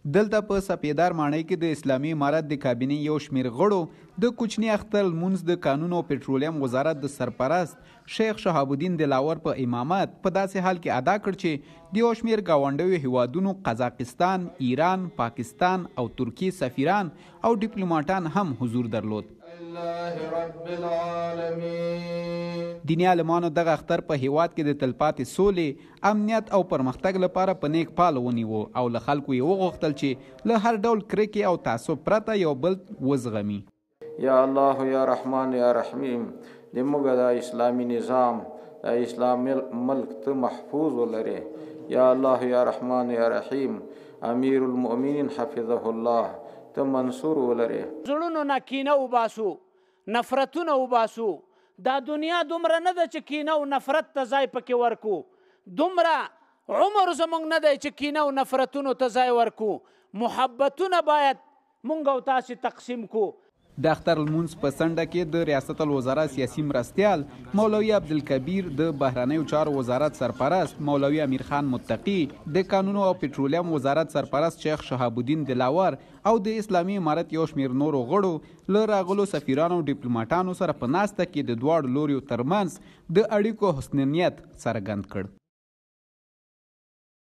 دلته په سپیدار ماڼۍ کې د اسلامي امارت د کابینې یو شمېر غړو د کوچني اختر لمونځ د کانونو او پټرولیم وزارت د سرپرست شیخ شهاب الدین دلاور په امامت په داسې حال کې ادا کړ چې د یو شمېر ګاونډیو هیوادونو قزاقستان، ایران، پاکستان او ترکیې سفیران او ډیپلوماټان هم حضور درلود. دیني عالمانو دغه اختر په هیواد کې د تلپاتې سولې، امنیت او پرمختګ لپاره په نیک پال ونیو او له خلکو یې وغوښتل چې له هر ډول کرکې او تعصب پرته یو بل وزغمي. یا الله یا رحمان یا رحیم د موږ دا اسلامي نظام دا اسلامي ملک ته محفوظ ولرې یا الله یا رحمان یا رحیم امیر المؤمنین حفظه الله ته منصور ولرې. زړونو نه کینه وباسو، نفرتونه وباسو، دا دنیا دومره نه ده چې کینه او نفرت ته ځای پکې ورکو، دومره عمر زمونږ نه دی چې کینه او نفرتونو ته ځای ورکو، محبتونه باید مونږ او تاسې تقسیم کو. د اختر لمونځ په څنډه کې د ریاست الوزرا سیاسي مرستیال مولوي عبدالکبیر، د بهرنیو چارو وزارت سرپرست مولوي امیرخان متقي، د کانونو او پټرولیم وزارت سرپرست شیخ شهاب الدین دلاور او د اسلامي امارت یو شمېر نورو غړو له راغلو سفیرانو او ډیپلوماټانو سره په ناسته کې د دواړو لوریو ترمنځ د اړیکو حسن نیت څرګند کړ.